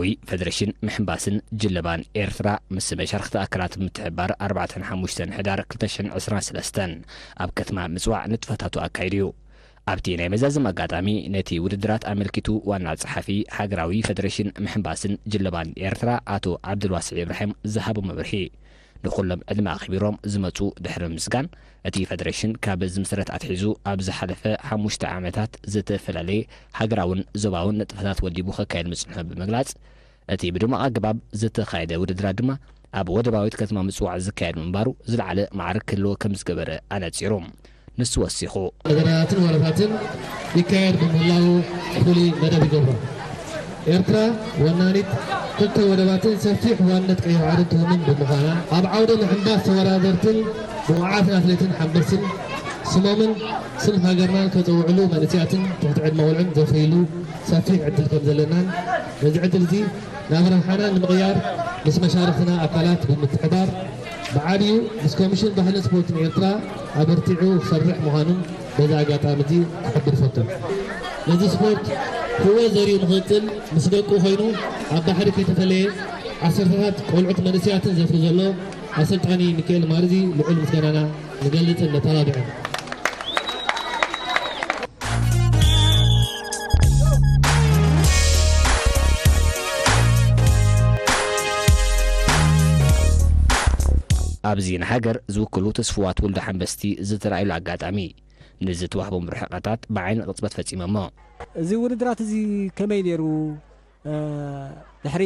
ዊ ፈደሬሽን ምሕንባስን ጅለባን ኤርትራ ምስ መሻርክቲ ኣካላት ምትሕባር ኣርባዕተን ሓሙሽተን ሕዳር ክልተ ሽሕን ዕስራን ሰለስተን ኣብ ከተማ ምጽዋዕ ንጥፈታቱ ኣካይዱ እዩ። ኣብቲ ናይ መዛዘም ኣጋጣሚ ነቲ ውድድራት ኣመልኪቱ ዋና ጸሓፊ ሃገራዊ ፈደሬሽን ምሕንባስን ጅለባን ኤርትራ ኣቶ ዓብዱልዋስዕ ኢብራሂም ዝሃቦ መብርሂ፣ ንኹሎም ዕድመ ኣኽቢሮም ዝመጹ ድሕሪ ምምስጋን፣ እቲ ፈደሬሽን ካብ ዝምስረት ኣትሒዙ ኣብ ዝሓለፈ ሓሙሽተ ዓመታት ዝተፈላለየ ሃገራውን ዞባውን ንጥፈታት ወዲቡ ከካየድ ምጽንሑ ብምግላጽ፣ እቲ ብድሙቕ ኣገባብ ዝተኻየደ ውድድራት ድማ ኣብ ወደባዊት ከተማ ምጽዋዕ ዝካየድ ምንባሩ ዝለዓለ ማዕርግ ክህልዎ ከም ዝገበረ ኣነጺሩ። ንሱ ወሲኹ። መደረታትን ወረታትን ይካየድ ብምህላዉ ፍሉይ መደብ ይገብሮ። ኤርትራ ወናኒት ክልተ ወደባትን ሰፊሕ ዋንነት ቀይሕ ባሕርን ትውንን ብምዃና፣ ኣብ ዓውደ ምሕንባስ ተወዳደርትን ብቑዓትን ኣትሌትን ሓንበስን ስሞምን ስም ሃገርናን ከጸውዕሉ መንእሰያትን ትሕቲ ዕድመ ቆልዑን ዘፍርይሉ ሰፊሕ ዕድል ከም ዘለናን፣ ነዚ ዕድል እዚ ናብ ረብሓና ንምቕያር ምስ መሻርኽትና ኣካላት ብምትሕባር ብዓብዩ ምስ ኮሚሽን ባህልን ስፖርትን ኤርትራ ኣበርቲዑ ክሰርሕ ምዃኑን በዚ ኣጋጣሚ እዚ ክሕብር እፈቱ። ነዚ ስፖርት ህይወት ዘርኡ ንኽቕጽል ምስ ደቁ ኮይኑ ኣብ ባሕሪ ከይተፈለየ ዓሰርተታት ቆልዑት መንእሰያትን ዘፍሪ ዘሎ ኣሰልጣኒ ሚካኤል ማርዚ ልዑል ምስጋናና ንገልጽን ነተባብዕን። ኣብዚ ንሃገር ዝውክሉ ትስፉዋት ውልዶ ሓንበስቲ ዝተራእዩሉ ኣጋጣሚ፣ ንዝተዋህቦም ርሕቐታት ብዓይኒ ቅጽበት ፈጺሞሞ። እዚ ውድድራት እዚ ከመይ ነይሩ? እ፣ ድሕሪ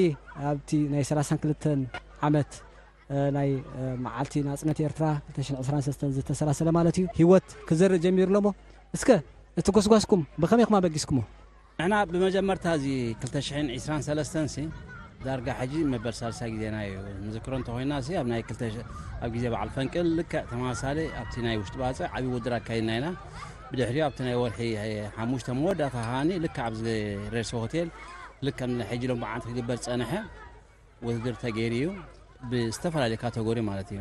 ኣብቲ ናይ ሰላሳን ክልተን ዓመት፣ እ፣ ናይ፣ እ፣ መዓልቲ ናጽነት ኤርትራ ክልተ ሽሕን ዕስራን ሰለስተን ዝተሰላሰለ ማለት እዩ፣ ህይወት ክዘርእ ጀሚሩ ኣሎ እሞ፣ እስከ እቲ ጎስጓስኩም ብኸመይ ኢኹም ኣበጊስኩሞ? ንሕና ብመጀመርታ እዚ ክልተ ሽሕን ዕስራን ሰለስተን ሲ ዳርጋ ሕጂ መበል ሳልሳይ ግዜና እዩ። ንዝክሮ እንተኾይና ሲ ኣብ ናይ ክልተ ሽ-፣ ኣብ ግዜ በዓል ፈንቅል ልክዕ ተመሳሳሊ ኣብቲ ናይ ውሽጢ ባጽዕ ዓብዪ ውድድር ኣካይድና ኢና። ብድሕሪኡ ኣብቲ ናይ ወርሒ ሓሙሽተ መወዳእታ ከዓኒ ልክዕ ኣብዚ ሬድሶ ሆቴል ልክዕ ከም ሕጂ ሎም በዓንቲ ክግበር ዝጸንሐ ውድድር ተገይሩ እዩ። ብዝተፈላለየ ካተጎሪ ማለት እዩ።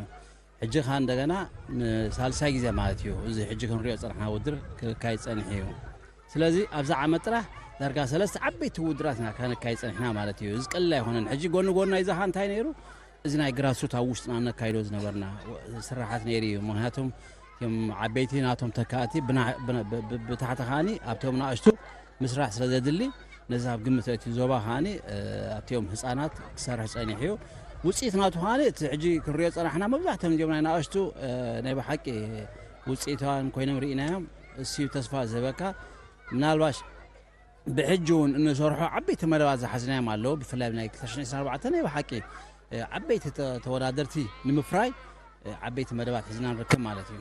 ሕጂ ከኣ እንደገና ንሳልሳይ ግዜ ማለት እዩ። እዚ ሕጂ ክንሪኦ ዝጸናሕና ውድድር ክካየድ ጸኒሑ እዩ። ስለዚ ኣብዚ ዓመት ጥራሕ ዳርጋ ሰለስተ ዓበይቲ ውድድራት ኢና ከነካይድ ጸኒሕና ማለት እዩ። እዚ ቀሊል ኣይኮነን። ሕጂ ጎኒ ጎኒ ናይዚ ከኣ እንታይ ነይሩ? እዚ ናይ ግራስሩት ኣብ ውሽጥና ነካይዶ ዝነበርና ስራሓት ነይሩ እዩ። ምኽንያቱም እቶም ዓበይቲ ናቶም ተካእቲ ብና-፣ ብና-፣ ብ-፣ ብ-፣ ብታሕቲ ከኣኒ ኣብቶም ናእሽቱ ምስራሕ ስለ ዘድሊ፣ ነዚ ኣብ ግምት እቲ ዞባ ከኣኒ፣ እ፣ ኣብቲኦም ህጻናት ክሰርሕ ጸኒሑ እዩ። ውጽኢት ናቱ ከኣኒ እቲ ሕጂ ክንሪኦ ጸናሕና መብዛሕትኦም እዚኦም ናይ ናእሽቱ፣ እ፣ ናይ ብሓቂ ውጽኢታውያን ኮይኖም ርኢናዮም። እሱ እዩ ተስፋ ዝህበካ። ምናልባሽ ብሕጂ እውን እንሰርሖ ዓበይቲ መደባት ዝሓዝናዮም ኣለዉ። ብፍላይ ናይ ክልተ ሽሕን ዕስራን ኣርባዕተን ናይ ብሓቂ፣ እ፣ ዓበይቲ ተ-፣ ተወዳደርቲ ንምፍራይ፣ እ፣ ዓበይቲ መደባት ሒዝና ንርከብ ማለት እዩ።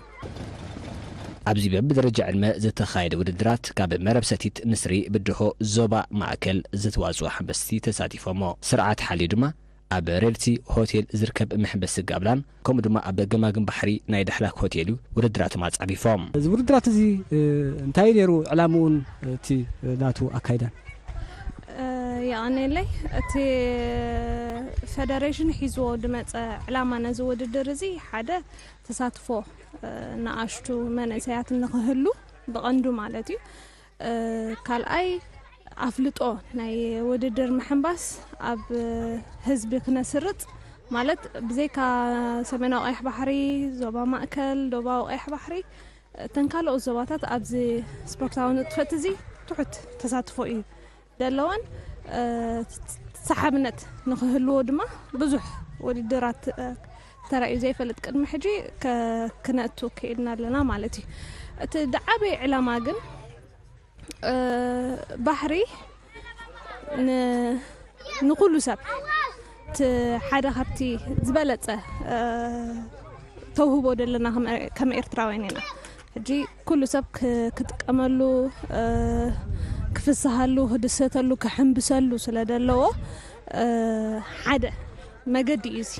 ኣብዚ በብደረጃ ዕድመ ዝተኻየደ ውድድራት ካብ መረብ ሰቲት ንስሪ ብድሆ ዞባ ማእከል ዝተዋጽኡ ሓንበስቲ ተሳቲፎሞ። ስርዓት ሓልዩ ድማ ኣብ ሬድሲ ሆቴል ዝርከብ መሐንበሲ ጋብላን ከምኡ ድማ ኣብ ገማግም ባሕሪ ናይ ዳሕላክ ሆቴል እዩ ውድድራቶም ኣጻፊፎም። እዚ ውድድራት እዚ፣ እ፣ እንታይ ነይሩ ዕላምኡን እቲ ናቱ ኣካይዳን? እ፣ የቐንየለይ። እቲ ፈደሬሽን ሒዝዎ ዝመጸ ዕላማ ነዚ ውድድር እዚ ሓደ ተሳትፎ፣ እ፣ ንኣሽቱ መንእሰያት ንኽህሉ ብቐንዱ ማለት እዩ። እ፣ ካልኣይ ኣፍልጦ ናይ ውድድር ምሕንባስ ኣብ ህዝቢ ክነስርጽ ማለት ብዘይካ ሰሜናዊ ቀይሕ ባሕሪ፣ ዞባ ማእከል፣ ደቡባዊ ቀይሕ ባሕሪ፣ እተን ካልኦት ዞባታት ኣብዚ ስፖርታዊ ንጥፈት እዚ ትሑት ተሳትፎ እዩ ዘለወን። እ፣ ሰሓብነት ንኽህልዎ ድማ ብዙሕ ውድድራት፣ እ፣ ተራእዩ ዘይፈልጥ ቅድሚ ሕጂ ከ-፣ ክነእቱ ክኢልና ኣለና ማለት እዩ። እቲ ዝዓበየ ዕላማ ግን እ፣ ባሕሪ ን-፣ ንኹሉ ሰብ እቲ ሓደ ካብቲ ዝበለጸ፣ እ፣ ተውህቦ ዘለና ከም፣ ከም ኤርትራውያን ኢና። ሕጂ ኩሉ ሰብ ክ-፣ ክጥቀመሉ፣ እ፣ ክፍስሃሉ፣ ክድሰተሉ፣ ክሕንብሰሉ ስለ ዘለዎ፣ እ፣ ሓደ መገዲ እዩ እዚ።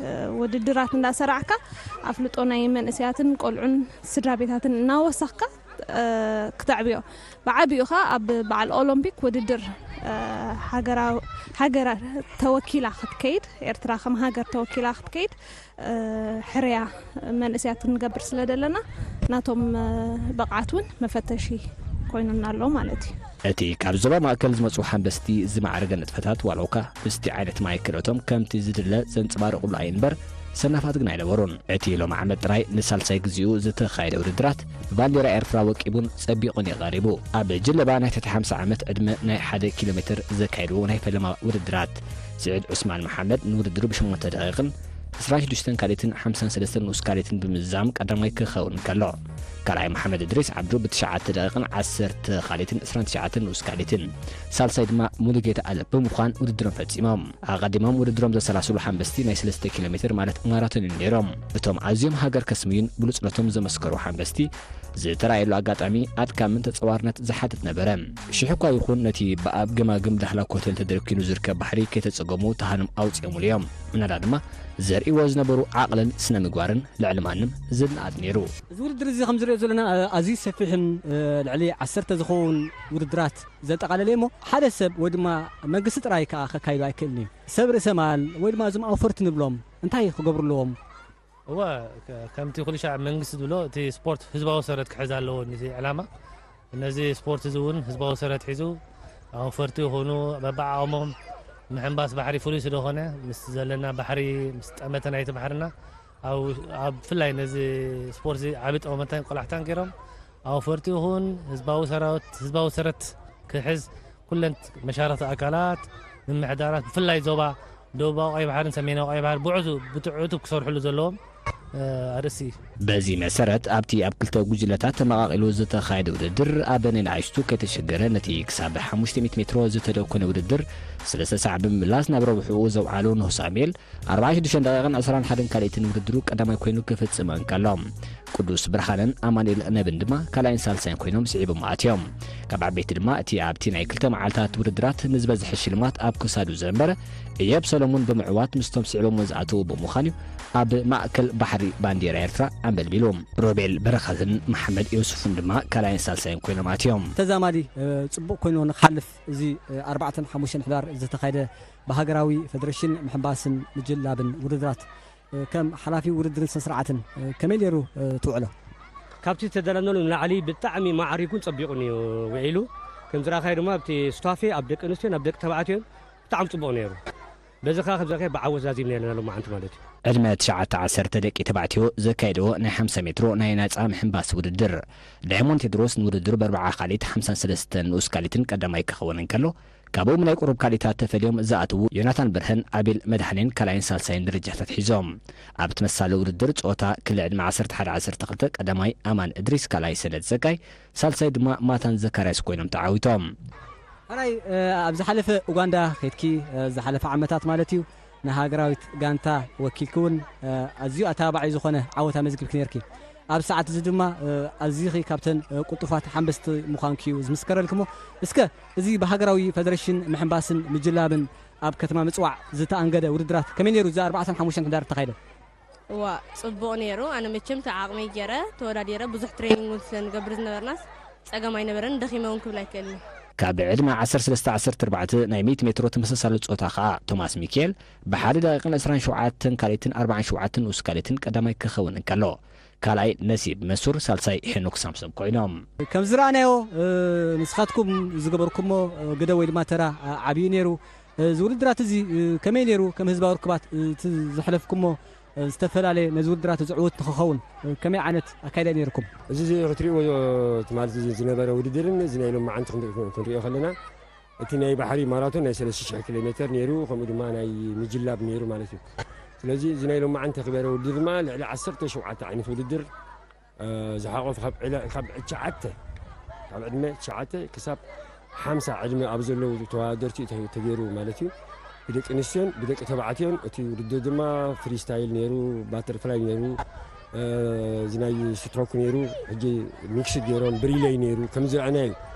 እ፣ ውድድራት እንዳሰራዕካ ኣፍልጦ ናይ መንእሰያትን ቆልዑን ስድራ ቤታትን እናወሰኽካ እ፣ ክተዕብዮ። ብዓቢኡ ኸኣ ኣብ በዓል ኦሎምፒክ ውድድር፣ እ፣ ሃገራዊ፣ ሃገር ተወኪላ ክትከይድ፣ ኤርትራ ከም ሃገር ተወኪላ ክትከይድ፣ እ፣ ሕርያ መንእሰያት ክንገብር ስለ ደለና፣ ናቶም፣ እ፣ ብቕዓት እውን መፈተሺ ኮይኑና ኣሎ ማለት እዩ። እቲ ካብ ዞባ ማእከል ዝመጹ ሓንበስቲ ዝማዕረገ ንጥፈታት ዋላ እኳ ምስቲ ዓይነት ማይ ክእለቶም ከምቲ ዝድለ ዘንጸባርቑሉ ኣይንበር ሰናፋት ግን ኣይነበሩን። እቲ ሎም ዓመት ጥራይ ንሳልሳይ ግዜኡ ዝተኻየደ ውድድራት ብባንዴራ ኤርትራ ወቂቡን ጸቢቑን እዩ ቀሪቡ። ኣብ ጅለባ ናይ ትሕቲ ሓምሳ ዓመት ዕድመ ናይ ሓደ ኪሎ ሜትር ዘካየድዎ ናይ ፈለማ ውድድራት ስዒድ ዑስማን መሓመድ ንውድድሩ ብሽሞንተ ደቂቕን ዕስራን ሽዱሽተን ካልኢትን ሓምሳን ሰለስተን ንኡስ ካልኢትን ብምዝዛም ቀዳማይ ክኸውን ከሎ፣ ካልኣይ መሓመድ እድሪስ ዓብዱ ብትሽዓተ ደቂቕን ዓሰርተ ካልኢትን ዕስራን ትሽዓተን ንኡስ ካልኢትን፣ ሳልሳይ ድማ ሙሉጌታ ኣለብ ብምዃን ውድድሮም ፈጺሞም። ኣቐዲሞም ውድድሮም ዘሰላስሉ ሓንበስቲ ናይ ሰለስተ ኪሎ ሜትር ማለት ማራቶን እዮም ነይሮም። እቶም ኣዝዮም ሃገር ከስምዩን ብሉጽነቶም ዘመስከሩ ሓንበስቲ ዝተራእየሉ ኣጋጣሚ ኣድካምን ተጸዋርነት ዝሓትት ነበረ። ሽሕ እኳ ይኹን ነቲ ብኣብ ገማግም ዳህላክ ሆቴል ተደርኪኑ ዝርከብ ባሕሪ ከይተጸገሙ ተሃኖም ኣውጺኦምሉ እዮም። ምናዳ ድማ ዘርእይዎ ዝነበሩ ዓቕልን ስነ ምግባርን ልዕሊ ማንም ዝነኣድ ነይሩ። እዚ ውድድር እዚ ከም ዝሪኦ ዘለና ኣዝዩ ሰፊሕን ልዕሊ ዓሰርተ ዝኸውን ውድድራት ዘጠቓለለ እሞ ሓደ ሰብ ወይ ድማ መንግስቲ ጥራይ ከዓ ከካይዶ ኣይክእልን እዩ። ሰብ ርእሰ ማል ወይ ድማ እዞም ኣውፈርቲ ንብሎም እንታይ ክገብሩ ኣለዎም? እወ ከ- ከምቲ ኩሉ ሻዕ መንግስቲ ዝብሎ እቲ ስፖርት ህዝባዊ ሰረት ክሕዝ ኣለዎ ነዚ ዕላማ። ነዚ ስፖርት እዚ እውን ህዝባዊ ሰረት ሒዙ ኣውፈርቲ ይኹኑ በብዓቕሞም ምሕንባስ ባሕሪ ፍሉይ ስለኾነ ምስ ዘለና ባሕሪ ምስ ጠመተ ናይቲ ባሕርና ኣብ ኣብ ብፍላይ ነዚ ስፖርት እዚ ዓቢ ጠመተን ቆላሕታን ገይሮም ኣውፈርቲ ይኹን ህዝባዊ ሰራዊት ህዝባዊ ሰረት ክሕዝ ኩለን መሻርኽቲ ኣካላት ምምሕዳራት ብፍላይ ዞባ ደቡባዊ ቀይ ባሕርን ሰሜናዊ ቀይ ባሕር ብዕቱ ብትዕቱ ክሰርሕሉ ዘለዎም ኣርእስቲ እዩ። በዚ መሰረት ኣብቲ ኣብ ክልተ ጉጅለታት ተመቓቒሉ ዝተኻየደ ውድድር ኣብ ንንኣሽቱ ከይተሸገረ ነቲ ክሳብ ሓሙሽተ ሚእቲ ሜትሮ ዝተደኮነ ውድድር ሰለስተ ሳዕ ብምምላስ ናብ ረብሕኡ ዘውዓሎ ንሆ ሳሙኤል ኣርባዓን ሽዱሽተን ደቂቕን ዕስራን ሓደን ካልኢትን ውድድሩ ቀዳማይ ኮይኑ ክፍጽም እንከሎ ቅዱስ ብርሃንን ኣማኑኤል ነብን ድማ ካልኣይን ሳልሳይን ኮይኖም ስዒቦም ኣትዮም። ካብ ዓበይቲ ድማ እቲ ኣብቲ ናይ ክልተ መዓልታት ውድድራት ንዝበዝሐ ሽልማት ኣብ ክሳዱ ዘንበረ እየብ ሰሎሙን ብምዕዋት ምስቶም ስዒቦሞ ዝኣተዉ ብምዃን እዩ ኣብ ማእከል ባሕሪ ባንዴራ ኤርትራ ኣንበልቢሉ። ሮቤል በረኸትን መሓመድ ዮሱፍን ድማ ካልኣይን ሳልሳይን ኮይኖም ኣትዮም። ተዛማዲ ጽቡቕ ኮይኑ ንክሓልፍ እዚ ኣርባዕተን ሓሙሽተን ሕዳር ዝተኻየደ ብሃገራዊ ፈደረሽን ምሕንባስን ምጅላብን ውድድራት ከም ሓላፊ ውድድርን ስነ ስርዓትን ከመይ ነይሩ ትውዕሎ? ካብቲ ዝተደለመሉ ንላዕሊ ብጣዕሚ ማዕሪጉን ጸቢቑን እዩ ውዒሉ። ከም ዝረኣኻዮ ድማ ኣብቲ ስታፌ ኣብ ደቂ ኣንስትዮን ኣብ ደቂ ተባዕትዮን ብጣዕሚ ጽቡቕ ነይሩ። በዚ ከኣ ከምዚ ብዓወት ዛዚምና ኣለና ሎማዓንቲ ማለት እዩ። ዕድመ ትሽዓተ ዓሰርተ ደቂ ተባዕትዮ ዘካየድዎ ናይ ሓምሳ ሜትሮ ናይ ናጻ ምሕንባስ ውድድር ዳይሞንድ ቴድሮስ ንውድድሩ ብኣርብዓ ካልኢት ሓምሳን ሰለስተን ንኡስ ካልኢትን ቀዳማይ ክኸውን እንከሎ ካብኡ ናይ ቁሩብ ካልኢታት ተፈልዮም ዝኣትዉ ዮናታን በርሀን ኣቤል መድሓኔን ካልኣይን ሳልሳይን ደረጃታት ሒዞም። ኣብ ተመሳሳሊ ውድድር ጸወታ ክሊ ዕድመ ዓሰርተ ሓደ ዓሰርተ ክልተ ቀዳማይ ኣማን እድሪስ ካልኣይ ሰነድ ጸጋይ ሳልሳይ ድማ ማታን ዘካርያስ ኮይኖም ተዓዊቶም። ሕራይ ኣብ ዝሓለፈ ኡጋንዳ ከድኪ ዝሓለፈ ዓመታት ማለት እዩ ንሃገራዊት ጋንታ ወኪልኪ እውን ኣዝዩ ኣተባባዒ ዝኾነ ዓወት ኣመዝጊብኪ ነርኪ። ኣብ ሰዓት እዚ ድማ ኣዚኺ ካብተን ቅልጡፋት ሓንበስቲ ምዃንኪ እዩ ዝምስከረልኪ እሞ እስከ እዚ ብሃገራዊ ፈደረሽን ምሕንባስን ምጅላብን ኣብ ከተማ ምፅዋዕ ዝተኣንገደ ውድድራት ከመይ ነይሩ እዚ ኣርባዕተን ሓሙሽተን ሕዳር ዝተኻየደ? እዋ ፅቡቕ ነይሩ። ኣነ መቸም እቲ ዓቕመይ ገይረ ተወዳዲረ ብዙሕ ትሬኒንግ እውን ስለንገብር ዝነበርናስ ፀገም ኣይነበረን። ደኺመ እውን ክብል ኣይክእልን። ካብ ዕድመ ዓሰርተ ሰለስተ ዓሰርተ ኣርባዕተ ናይ ሚእቲ ሜትሮ ተመሳሳሊ ፆታ ከዓ ቶማስ ሚኪኤል ብሓደ ደቂቕን ዕስራን ሸውዓተን ካልኢትን ኣርባዓን ሸውዓተን ንኡስ ካልኢትን ቀዳማይ ክኸውን እንከሎ ካልኣይ ነሲብ መንሱር፣ ሳልሳይ ሄኖክ ሳምሶም ኮይኖም። ከም ዝረኣናዮ ንስኻትኩም ዝገበርኩሞ ግደ ወይ ድማ ተራ ዓብዩ ነይሩ። እዚ ውድድራት እዚ ከመይ ነይሩ? ከም ህዝባዊ ርክባት እቲ ዘሕለፍኩሞ ዝተፈላለየ ነዚ ውድድራት እዚ ዕውት ንክኸውን ከመይ ዓይነት ኣካይዳ ነይርኩም? እዚ ክትሪእዎ ትማሊ ዝነበረ ውድድርን እዚ ናይ ሎማዓንቲ ክንሪኦ ከለና እቲ ናይ ባሕሪ ማራቶን ናይ ሰለስተ ሽሕ ኪሎ ሜተር ነይሩ፣ ከምኡ ድማ ናይ ምጅላብ ነይሩ ማለት እዩ። ስለዚ እዚ ናይ ሎማዓንቲ ተኽበረ ውድድር ድማ ልዕሊ ዓሰርተ ሸውዓተ ዓይነት ውድድር ዝሓቆፈ ካብ ዕድመ ትሽዓተ ክሳብ ሓምሳ ዕድመ ኣብ ዘለዉ ተወዳደርቲ እዩ ተገይሩ ማለት እዩ። ብደቂ ኣንስትዮን ብደቂ ተባዕትዮን እቲ ውድድር ድማ ፍሪስታይል ነይሩ፣ ባተርፍላይ ነይሩ፣ እዚ ናይ ስትሮክ ነይሩ፣ ሕጂ ሚክስድ ገይሮም ብሪለይ ነይሩ ከም ዝረኣናዮ።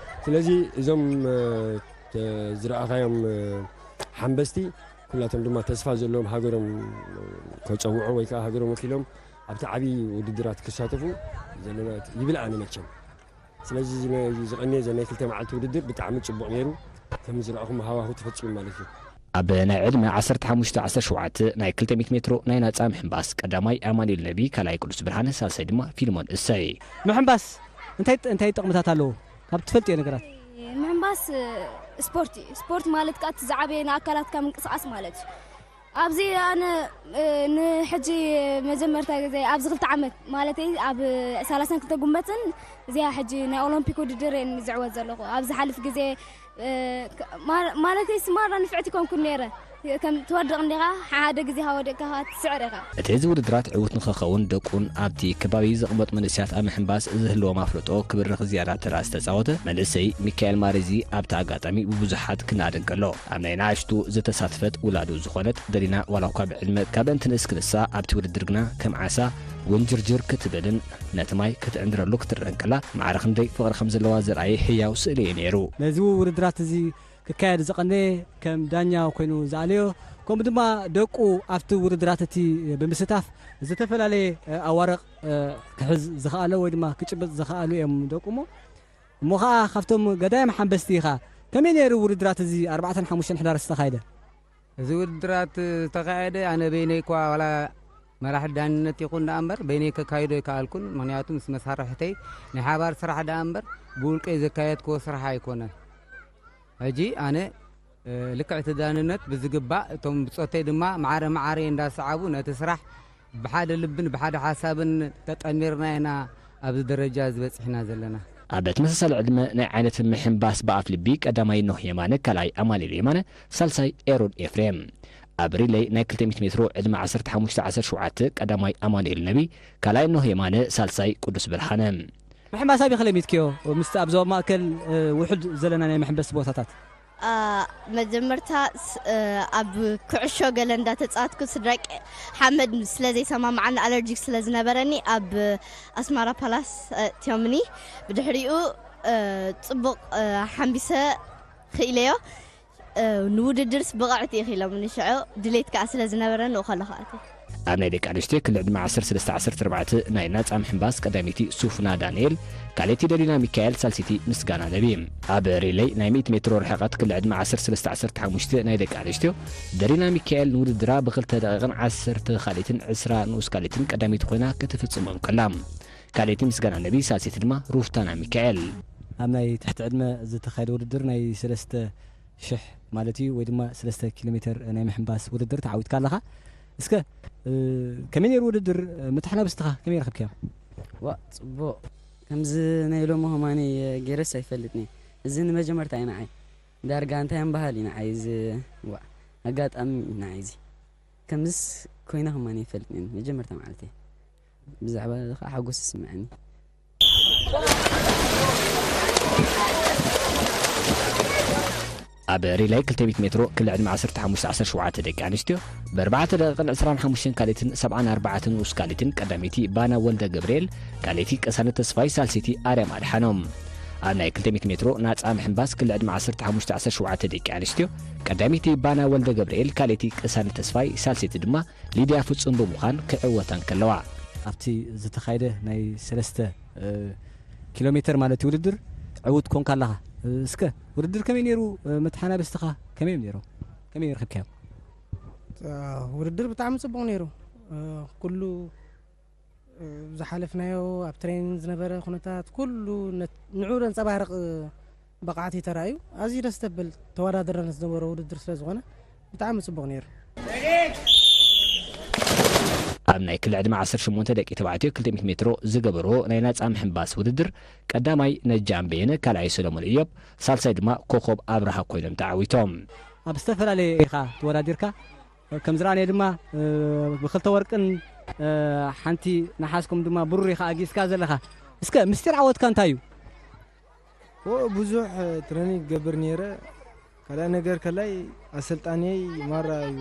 ስለዚ እዞም ዝረኣኻዮም ሓንበስቲ ኩላቶም ድማ ተስፋ ዘለዎም ሃገሮም ከፀውዑ ወይ ከዓ ሃገሮም ወኪሎም ኣብቲ ዓብዪ ውድድራት ክሳተፉ ዘለና ይብል ኣነ መቸም። ስለዚ ዝቐንየ ዘ ናይ ክልተ መዓልቲ ውድድር ብጣዕሚ ፅቡቕ ነይሩ። ከም ዝረኣኹም ሃዋሁ ተፈፂሙ ማለት እዩ። ኣብ ናይ ዕድመ ዓሰርተ ሓሙሽተ ዓሰርተ ሸውዓተ ናይ ክልተ ሚእቲ ሜትሮ ናይ ናፃ ምሕንባስ ቀዳማይ ኣማኑኤል ነቢ፣ ካልኣይ ቅዱስ ብርሃነ፣ ሳልሳይ ድማ ፊልሞን እሰይ። ምሕንባስ እንታይ እንታይ ጥቕምታት ኣለዎ? ካብ ትፈልጥዮ ነገራት። ስ ስፖርት እዩ። ስፖርት ማለት ከዓ እቲ ዝዓበየ ንኣካላትካ ምንቅስቃስ ማለት እዩ። ኣብዚ ኣነ ንሕጂ መጀመርታ ግዜ ኣብዚ ክልተ ዓመት ማለተይ ኣብ ሰላሳን ክልተ ጉመትን እዚኣ ሕጂ ናይ ኦሎምፒክ ውድድር እየ ዝዕወት ዘለኹ። ኣብ ዝሓልፍ ግዜ ማለተይ ስማራ ንፍዕቲ ኮንኩ ነይረ። ከም ትወድቕ እንዲኻ ሓደ ግዜ ሃወደቅካ ትስዕር ኢኻ። እቲ እዚ ውድድራት ዕውት ንኽኸውን ደቁን ኣብቲ ከባቢ ዘቕመጡ መንእሰያት ኣብ ምሕንባስ ዝህልዎም ኣፍልጦ ክብርኽ ዝያዳ ተራ ዝተፃወተ መንእሰይ ሚካኤል ማሬዚ ኣብቲ ኣጋጣሚ ብብዙሓት ክናደንቀሎ ኣብ ናይ ንኣሽቱ ዝተሳትፈት ውላዱ ዝኾነት ደሊና ዋላ እኳ ብዕድመ ካብ እንትንእስ ክንሳ ኣብቲ ውድድር ግና ከም ዓሳ ውንጅርጅር ክትብልን ነቲ ማይ ክትዕንድረሉ ክትረን ከላ ማዕረ ክንደይ ፍቕሪ ከም ዘለዋ ዘርኣየ ህያው ስእሊ እዩ ነይሩ። ነዚ ውድድራት እዚ ክካየድ ዝቐነየ ከም ዳኛ ኮይኑ ዝኣለዮ ከምኡ ድማ ደቁ ኣብቲ ውድድራት እቲ ብምስታፍ ዝተፈላለየ ኣዋርቕ ክሕዝ ዝኸኣለ ወይ ድማ ክጭብጥ ዝኸኣሉ እዮም ደቁ እሞ እሞ ኸዓ ካብቶም ገዳይም ሓንበስቲ ኢኻ። ከመይ ነይሩ ውድድራት እዚ ኣርባዕተን ሓሙሽተን ሕዳር ዝተኻየደ? እዚ ውድድራት ዝተኻየደ ኣነ በይነይ እኳ ዋላ መራሒ ዳንነት ይኹን ደኣ እምበር በይነይ ከካይዶ ኣይከኣልኩን። ምኽንያቱ ምስ መሳርሕተይ ናይ ሓባር ስራሕ ደኣ እምበር ብውልቀይ ዘካየድክዎ ስራሕ ኣይኮነን። ሕጂ ኣነ ልክዕ እቲ ዳንነት ብዝግባእ እቶም ብጾተይ ድማ ማዕረ ማዕረ እንዳሰዓቡ ነቲ ስራሕ ብሓደ ልብን ብሓደ ሓሳብን ተጠሚርና ኢና ኣብዚ ደረጃ ዝበጽሕና ዘለና። ኣብ ተመሳሳሊ ዕድመ ናይ ዓይነት ምሕንባስ ብኣፍ ልቢ ቀዳማይ ኖህ የማነ፣ ካልኣይ ኣማኑኤል የማነ፣ ሳልሳይ ኤሮን ኤፍሬም። ኣብ ሪለይ ናይ ክልተ ሚእቲ ሜትሮ ዕድመ ዓሰርተ ሓሙሽተ ዓሰርተ ሸውዓተ ቀዳማይ ኣማኑኤል ነቢ፣ ካልኣይ ኖህ የማነ፣ ሳልሳይ ቅዱስ ብርሃነ። ምሕንባስ ኣበይ ከለሚድክዮ? ምስቲ ኣብ ዞባ ማእከል ውሑድ ዘለና ናይ መሕንበሲ ቦታታት። መጀመርታ ኣብ ኩዕሾ ገለ እንዳተጻወትኩ ስድራይ ሓመድ ስለ ዘይሰማምዓኒ ኣለርጂክ ስለ ዝነበረኒ ኣብ ኣስማራ ፓላስ ኣእትዮምኒ። ብድሕሪኡ ጽቡቕ ሓንቢሰ ክኢለዮ። ንውድድርስ ብቕዕቲ ኢኺ ኢሎምኒ ሽዑ ድሌት ከኣ ስለ ዝነበረ ንኡ ከለኹ ኣትየ። ኣብ ናይ ደቂ ኣንስትዮ ክሊ ዕድመ ዓሰርተ ሰለስተ ዓሰርተ ኣርባዕተ ናይ ናጻ ምሕንባስ ቀዳመይቲ ሱፍና ዳንኤል፣ ካልኣይቲ ደሊና ሚካኤል፣ ሳልሰይቲ ምስጋና ነቢ። ኣብ ሪለይ ናይ ሚእቲ ሜትሮ ርሕቐት ክሊ ዕድመ ዓሰርተ ሰለስተ ዓሰርተ ሓሙሽተ ናይ ደቂ ኣንስትዮ ደሊና ሚካኤል ንውድድራ ብክልተ ደቂቕን ዓሰርተ ካልኢትን ዕስራ ንኡስ ካልኢትን ቀዳመይቲ ኮይና ክትፍጽሞ እንከላ፣ ካልኣይቲ ምስጋና ነቢ፣ ሳልሰይቲ ድማ ሩፍታና ሚካኤል። ኣብ ናይ ትሕቲ ዕድመ ዝተኻየደ ውድድር ናይ ሰለስተ ሽሕ ማለት እዩ ወይ ድማ ሰለስተ ኪሎ ሜትር ናይ ምሕንባስ ውድድር ተዓዊትካ ኣለኻ። እስከ ከመይ ነይሩ ውድድር? መተሓናበስትኻ ከመይ ረኽብካዮ? ዋ ጽቡቕ። ከምዚ ናይ ሎሚ ኸማኒ ገይረስ ኣይፈልጥን እየ። እዚ ንመጀመርታ እዩ ንዓይ። ዳርጋ እንታይ እምበሃል እዩ ንዓይ እዚ። ዋ ኣጋጣሚ እዩ ንዓይ እዚ። ከምዝስ ኮይነ ኸማኒ ኣይፈልጥን እየ። መጀመርታ መዓልቲ ብዛዕባ እዚ ኸዓ ሓጎስ ይስምዐኒ። ኣብ ሪላይ ክልተ ሚእቲ ሜትሮ ክሊ ዕድመ ዓሰርተ ሓሙሽተ ዓሰርተ ሸውዓተ ደቂ ኣንስትዮ ብኣርባዕተ ደቂቕን ዕስራን ሓሙሽተን ካልኢትን ሰብዓን ኣርባዕተን ንኡስ ካልኢትን ቀዳመይቲ ባና ወልደ ገብርኤል፣ ካልኣይቲ ቅሳነት ተስፋይ፣ ሳልሰይቲ ኣርያም ኣድሓኖም። ኣብ ናይ ክልተ ሚእቲ ሜትሮ ናጻ ምሕንባስ ክሊ ዕድመ ዓሰርተ ሓሙሽተ ዓሰርተ ሸውዓተ ደቂ ኣንስትዮ ቀዳመይቲ ባና ወልደ ገብርኤል፣ ካልኣይቲ ቅሳነት ተስፋይ፣ ሳልሰይቲ ድማ ሊድያ ፍጹም ብምዃን ክዕወታ እንከለዋ። ኣብቲ ዝተኻየደ ናይ ሰለስተ ኪሎ ሜትር ማለት እዩ ውድድር ዕዉት ኮንካ ኣለኻ። እስከ ውድድር ከመይ ነይሩ? መተሓናበስትኻ ከመይ እዮም ነይሮም? ከመይ ረኺብካዮም? ውድድር ብጣዕሚ ጽቡቕ ነይሩ። ኩሉ ዝሓለፍናዮ ኣብ ትሬኒንግ ዝነበረ ኩነታት ኩሉ ንዑ ዘንጸባርቕ ብቕዓት እዩ ተራእዩ። ኣዝዩ ደስ ዘብል ተወዳድረን ዝነበሮ ውድድር ስለ ዝኾነ ብጣዕሚ ጽቡቕ ነይሩ። ኣብ ናይ ክሊ ዕድመ ዓሰርተ ሸሞንተ ደቂ ተባዕትዮ ክልተ ሚእቲ ሜትሮ ዝገበርዎ ናይ ናጻ ምሕንባስ ውድድር ቀዳማይ ነጃም በየነ፣ ካልኣይ ሰሎሞን እዮብ፣ ሳልሳይ ድማ ኮኾብ ኣብርሃ ኮይኖም ተዓዊቶም። ኣብ ዝተፈላለየ ኢኻ ተወዳዲርካ፣ ከም ዝረኣናዮ ድማ ብክልተ ወርቅን ሓንቲ ነሓስኩም ድማ ብሩር ኢኻ ኣጊስካ ዘለኻ። እስከ ምስጢር ዓወትካ እንታይ እዩ? ኦ ብዙሕ ትረኒንግ ገብር ነይረ። ካልኣይ ነገር ከላይ ኣሰልጣኒየይ ማራ እዩ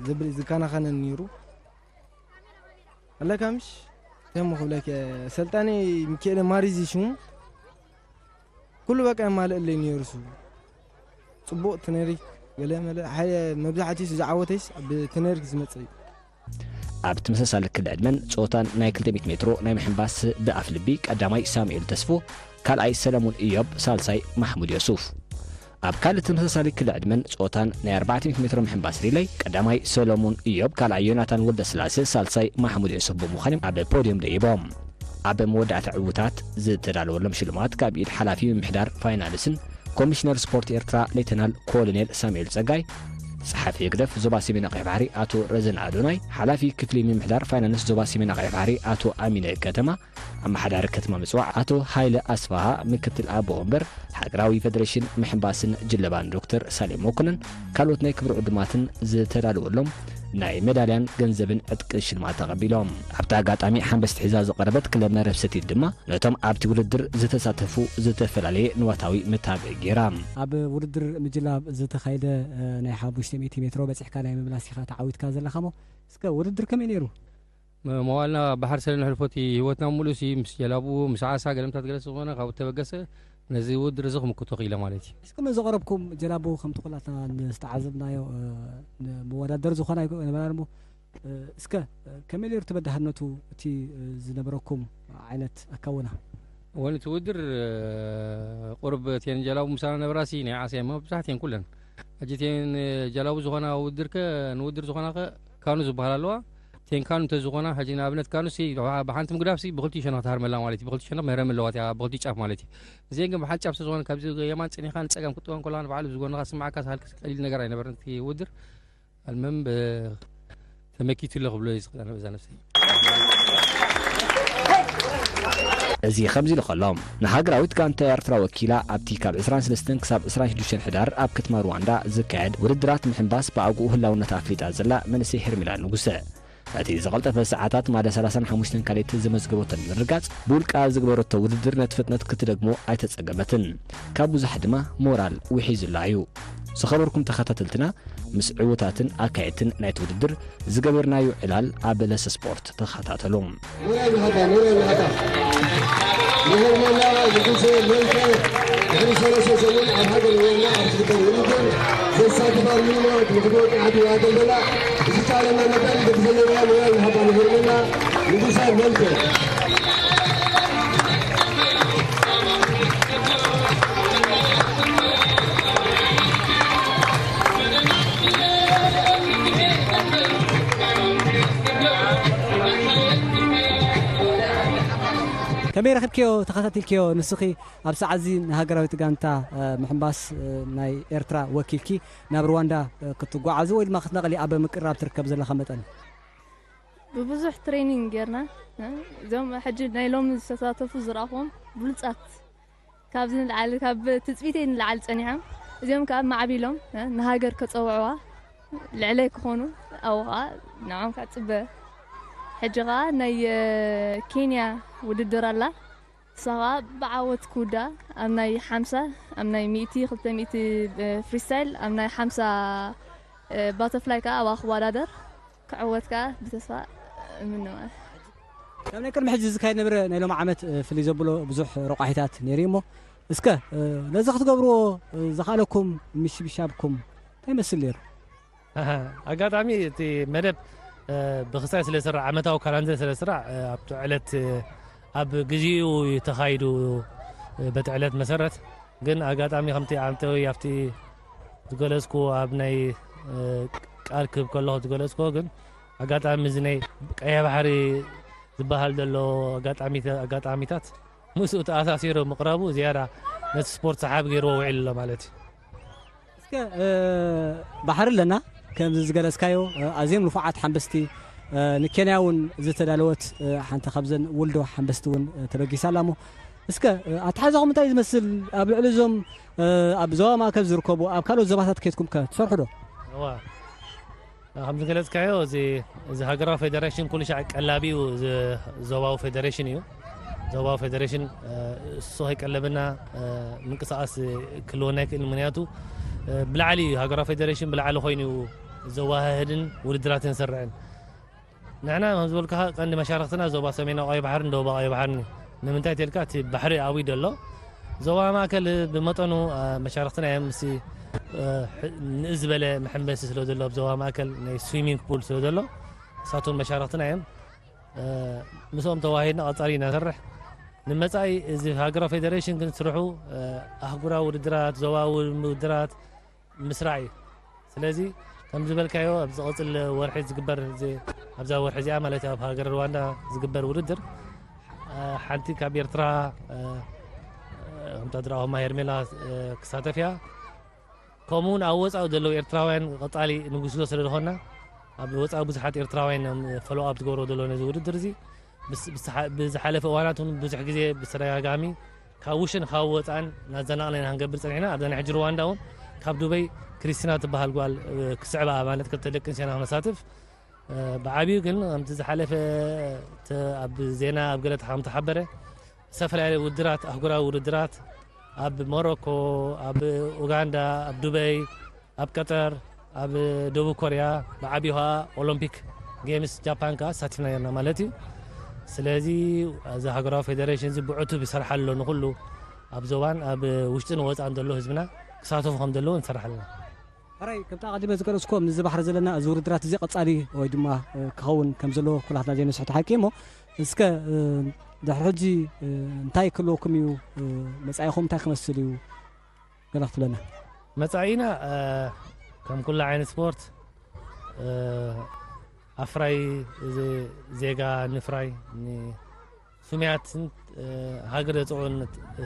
ዝብል ዝከናኸነን ነይሩ። ኣለካ ምሽ? ተሞ ክብለክ ኣሰልጣኒ ሚካኤል ማሪዚ ሽሙ ኩሉ በቃ የማልእለይ ነይሩ። እሱ ጽቡቕ ትነሪክ ገለ መለ ሓየ መብዛሕትኡ ዝዓወተይስ ብትነሪክ ዝመጽእ እዩ። ኣብ ተመሳሳሊ ክሊ ዕድመን ጾታን ናይ ክልተ ሚእቲ ሜትሮ ናይ ምሕንባስ ብኣፍ ልቢ ቀዳማይ ሳሙኤል ተስፉ፣ ካልኣይ ሰለሙን እዮብ፣ ሳልሳይ ማሕሙድ ዮሱፍ። ኣብ ካልእ ተመሳሳሊ ክሊ ዕድመን ጾታን ናይ ኣርባዕተ ሚእቲ ሜትሮ ምሕንባስ ሪለይ ቀዳማይ ሰሎሙን እዮብ፣ ካልኣይ ዮናታን ወልደስላሴ፣ ሳልሳይ ማሕሙድ ዮሱፍ ብምዃን ኣብ ፖድዮም ደይቦም። ኣብ መወዳእታ ዕዉታት ዝተዳለወሎም ሽልማት ካብ ኢድ ሓላፊ ምምሕዳር ፋይናንስን ኮሚሽነር ስፖርት ኤርትራ ሌተናል ኮሎኔል ሳሙኤል ጸጋይ፣ ጸሓፊ ህግደፍ ዞባ ሰሜን ኣቕሕ ባሕሪ ኣቶ ረዘን ኣዶናይ፣ ሓላፊ ክፍሊ ምምሕዳር ፋይናንስ ዞባ ሰሜን ኣቕሕ ባሕሪ ኣቶ ኣሚነ ከተማ፣ ኣመሓዳሪ ከተማ ምጽዋዕ ኣቶ ሃይለ ኣስፍሃ፣ ምክትል ኣቦ ወንበር ሃገራዊ ፌደሬሽን ምሕንባስን ጅለባን ዶክተር ሳሌም መኮነን፣ ካልኦት ናይ ክብሪ ዕዱማትን ዝተዳለወሎም ናይ ሜዳልያን ገንዘብን ዕጥቂ ሽልማት ተቐቢሎም። ኣብቲ ኣጋጣሚ ሓንበስቲ ሒዛ ዝቐረበት ክለብ መረብ ሰቲት ድማ ነቶም ኣብቲ ውድድር ዝተሳተፉ ዝተፈላለየ ንዋታዊ ምታብእ ገይራ። ኣብ ውድድር ምጅላብ ዝተኻየደ፣ እ፣ ናይ ሓሙሽተ ሚእቲ ሜትሮ በጺሕካ ናይ ምምላስ ኢኻ ተዓዊትካ ዘለኻ እሞ፣ እስከ ውድድር ከመይ ነይሩ? መ-፣ መዋልና ባሕሪ ስለ ነሕልፎ እቲ ህይወትና ሙሉእ ሲ ምስ ጀላቡ፣ ምስ ዓሳ፣ ገለምታት ገለ ዝኾነ ካብ ተበገሰ ነዚ ውድድር እዚ ክምክቶ ክኢለ ማለት እዩ። እስከ መ ዘቕረብኩም ጀላቡ ከምቲ ኩላትና ዝተዓዘብናዮ፣ እ፣ ንመወዳደሪ ዝኾነ ኣይነበራን እሞ፣ እ፣ እስከ፣ እ፣ ከመይ ነይሩ እቲ በዳህነቱ እቲ፣ እ፣ ዝነበረኩም ዓይነት ኣካውና? ወን እቲ ውድድር፣ እ፣ ቁርብ እተን ጀላቡ ምሳና ነበራሲ ናይ ዓሳ እየን መብዛሕትኤን ኩለን። ሕጂ እተን ጀላቡ ዝኾና ውድድር ከ ንውድድር ዝኾና ከ ካኑ ዝበሃል ኣለዋ። እተን ካኑ እንተዝኾና ሕጂ ንኣብነት ካኑ ሲ ብሓንቲ ምግዳፍ ሲ ብኽልቲኡ ሸነኽ ትሃርመላ ማለት እዩ። ብኽልቲኡ ሸነኽ መህረሚ ኣለዋ እቲኣ ብኽልቲኡ ጫፍ ማለት እዩ። እዚአን ግን ብሓንቲ ጫፍ ስለዝኾነ ካብዚ የማን ጸኒኻ ንጸጋም ክትጥወን ከለኻ ንባዕሉ ብዝጎንኻ ዝስምዓካ ሳልክ ቀሊል ነገር ኣይነበረን እቲ ውድድር። ኣልመም ብ-፣ ተመኪቱ ኣሎ ክብሎ እዩ ዝኽእል ኣነ በዛ ነብሰይ። እዚ ከምዚ ኢሉ ከሎ፣ ንሃገራዊት ጋንታ ኤርትራ ወኪላ ኣብቲ ካብ ዕስራን ሰለስተን ክሳብ ዕስራን ሽዱሽተን ሕዳር ኣብ ከተማ ሩዋንዳ ዝካየድ ውድድራት ምሕንባስ ብኣግኡ ህላውነታ ኣፍሊጣ ዘላ መንእሰይ ሄርሜላ ንጉሰ፣ እቲ ዝቐልጠፈ ሰዓታት ማዳ ሰላሳን ሓሙሽተን ካልኢት ዘመዝገበቶ ንምርጋጽ፣ ብውልቃ ዝገበረቶ ውድድር ነቲ ፍጥነት ክትደግሞ ኣይተጸገመትን። ካብ ብዙሓት ድማ ሞራል ውሒዙላ እዩ። ዝኸበርኩም ተኸታተልትና፣ ምስ ዕዉታትን ኣካየድትን ናይቲ ውድድር ዝገበርናዮ ዕላል ኣብ በለስ ስፖርት ተኸታተሉ። ሞራል ንሃባ፣ ሞራል ንሃባ። ንሄርሜላ ንጉሰ መልከ ድሕሪ ሰለስተ ሰሙን ኣብ ሃገር ሩዋንዳ ኣብ ዝግበር ውድድር ዘሳትፋ ሚልዮናት ንክትወቅዕ ኣትዋ ዘለላ ብዝቻለና መጠን በቲ ዘለናዮ ሞራል ንሃባ ንሄርሜላ ንጉሰ መልከ። ከመይ ረኺብክዮ? ተኸታቲልክዮ? ንስኺ ኣብ ሰዓት እዚ ንሃገራዊት ጋንታ፣ እ፣ ምሕንባስ፣ እ፣ ናይ ኤርትራ ወኪልኪ ናብ ሩዋንዳ፣ እ፣ ክትጓዓዙ ወይ ድማ ክትነቕሊ ኣብ ምቅርራብ ትርከብ ዘለኻ መጠን? ብብዙሕ ትሬኒንግ ጌርና፣ እ፣ እዞም ሕጂ ናይ ሎሚ ዝተሳተፉ ዝረኣኹዎም ብሉጻት፣ ካብዚ ንላዕሊ፣ ካብ ትጽቢተይ ንላዕሊ ጸኒሖም፣ እዚኦም ከኣ ማዕቢሎም፣ እ፣ ንሃገር ከጸውዕዋ ልዕለይ ክኾኑ፣ ኣብኡ ከኣ ንዕኦም ከኣ ጽበ። ሕጂ ከኣ ናይ፣ እ፣ ኬንያ ውድድር ኣላ። ንሳ ኸኣ ብዓወት ክውዳእ ኣብ ናይ ሓምሳ፣ ኣብ ናይ ሚእቲ፣ ክልተ ሚእቲ ብ-፣ ፍሪስታይል፣ ኣብ ናይ ሓምሳ፣ እ፣ ባተፍላይ ከኣ ኣብኣ ክወዳደር፣ ክዕወት ከኣ ብተስፋ እምነ ማለት። ካብ ናይ ቅድሚ ሕጂ ዝካየድ ነበረ ናይ ሎሚ ዓመት፣ እ፣ ፍልይ ዘብሎ ብዙሕ ረቋሒታት ነይሩ እዩ እሞ፣ እስከ፣ እ፣ ነዚ ክትገብርዎ፣ እ፣ ዘኽኣለኩም ምሽብሻብኩም እንታይ ይመስል ነይሩ? ኣሃ፣ ኣጋጣሚ እቲ መደብ፣ እ፣ ብክስታይ ስለ ዝስራዕ፣ ዓመታዊ ካላንደር ስለ ዝስራዕ፣ እ፣ ኣብቲ ዕለት፣ እ፣ ኣብ ግዜኡ እዩ ተኻይዱ፣ እ፣ በቲ ዕለት መሰረት። ግን ኣጋጣሚ ከምቲ ዓመታዊ ኣብቲ ዝገለጽኩ፣ ኣብ ናይ፣ እ፣ ቃል ክህብ ከለኹ ዝገለጽኩዎ፣ ግን ኣጋጣሚ እዚ ናይ ቀይሕ ባሕሪ ዝበሃል ዘሎ ኣጋጣሚተ-፣ ኣጋጣሚታት ምስኡ ተኣሳሲሩ ምቕራቡ ዝያዳ ነቲ ስፖርት ሰሓቢ ገይርዎ ውዒሉ ኣሎ ማለት እዩ። እስከ፣ እ፣ ባሕሪ ኣለና፣ ከምዚ ዝገለጽካዮ፣ እ፣ ኣዝዮም ንፉዓት ሓንበስቲ፣ እ፣ ንኬንያ እውን ዝተዳለወት፣ እ፣ ሓንቲ ካብዘን ውልዶ ሓንበስቲ እውን፣ እ፣ ተበጊሳ ኣላ እሞ፣ እስከ፣ እ፣ ኣተሓሕዛኹም እንታይ ዝመስል? ኣብ ልዕሊ እዞም፣ እ፣ ኣብ ዞባ ማእከል ዝርከቡ፣ ኣብ ካልኦት ዞባታት ከይድኩም ከ ትሰርሑ ዶ? እዋ። ከም ዝገለጽካዮ፣ እዚ፣ እዚ ሃገራዊ ፌደሬሽን ኩሉ ሻዕ ቀላቢኡ እዚ ዞባዊ ፌደሬሽን እዩ። ዞባዊ ፌደሬሽን፣ እ፣ እሱ ከይቀለበና፣ እ፣ ምንቅስቓስ ክህልወና ኣይክእልን። ምኽንያቱ፣ እ፣ ብላዕሊ እዩ፣ ሃገራዊ ፌደሬሽን ብላዕሊ ኮይኑ እዩ ዘወሃህድን ውድድራትን ዝሰርዕን። ንሕና ከም ዝበልኩኻ ቀንዲ መሻርኽትና ዞባ ሰሜናዊ ቀይሕ ባሕርን ደቡባዊ ቀይሕ ባሕርን እዩ። ንምንታይ ተልካ እቲ ባሕሪ ኣብኡ እዩ ዘሎ። ዞባ ማእከል ብመጠኑ፣ እ፣ መሻርኽትና እዮም። ምስቲ፣ እ፣ ሕ-፣ ንእስ ዝበለ መሐንበሲ ስለ ዘሎ ኣብ ዞባ ማእከል ናይ ስዊሚንግ ፑል ስለ ዘሎ ንሳቶም መሻርኽትና እዮም። እ፣ ምስኦም ተዋሂድና ቀጻሊ ኢና ንሰርሕ። ንመጻኢ እዚ ሃገራዊ ፌደሬሽን ግን ስርሑ፣ እ፣ ኣህጉራዊ ውድድራት፣ ዞባዊ ውድድራት፣ ምስራዕ እዩ። ስለዚ ከም ዝበልካዮ ኣብ ዝቐጽል ወርሒ ዝግበር እዚ፣ ኣብዛ ወርሒ እዚኣ ማለት ኣብ ሃገር ሩዋንዳ ዝግበር ውድድር፣ እ፣ ሓንቲ ካብ ኤርትራ፣ እ፣ እ፣ ወታደራዊ ሄርሜላ ክሳተፍ እያ። ከምኡውን ኣብ ወፃኢ ዘለዉ ኤርትራውያን ቀፃሊ ንጉስጎ ስለ ዝኾንና ኣብ ወፃኢ ብዙሓት ኤርትራውያን ፎሎ ኣፕ ትገብሮ ዘሎ ነዚ ውድድር እዚ። ብዝሓለፈ እዋናት እውን ብዙሕ ግዜ ብተደጋጋሚ ካብ ውሽን ካብ ወፃን እናዘናቕና ኢና ክንገብር ፀኒሕና። ኣብዛ ናይ ሕጂ ሩዋንዳ እውን ካብ ዱበይ ክሪስቲና ትበሃል ጓል ክስዕባ ማለት ክልተ ደቂ ኣንስትዮና ክነሳትፍ ብዓብዩ ግን ከምቲ ዝሓለፈ ኣብ ዜና ኣብ ገለ ከም ተሓበረ ዝተፈላለዩ ውድድራት ኣህጉራዊ ውድድራት ኣብ ሞሮኮ፣ ኣብ ኡጋንዳ፣ ኣብ ዱበይ፣ ኣብ ቀጠር፣ ኣብ ደቡብ ኮርያ ብዓብዩ ከዓ ኦሎምፒክ ጌምስ ጃፓን ከዓ ተሳቲፍና ነርና ማለት እዩ። ስለዚ እዚ ሃገራዊ ፌደሬሽን እዚ ብዕቱብ ይሰርሓ ኣሎ ንኩሉ ኣብ ዞባን ኣብ ውሽጥን ወፃን ዘሎ ህዝብና ክሳተፉ ከም ዘለዎ ንሰርሕ ኣለና። ሕራይ ከምቲ ኣቐዲመ ዝገለጽኩዎ ምስዚ ባሕሪ ዘለና እዚ ውድድራት እዚ ቀጻሊ ወይ ድማ ክኸውን ከም ዘለዎ ኩላትና ዘይንስሕቶ ሓቂ እሞ እስከ ድሕሪ ሕጂ እንታይ ክህልወኩም እዩ? መጻኢኹም እንታይ ክመስል እዩ? ገለ ክትብለና። መጻኢና ከም ኩሉ ዓይነት ስፖርት ኣፍራይ ዜጋ ንፍራይ ስሙያትን ሃገር ዘፅዕኑ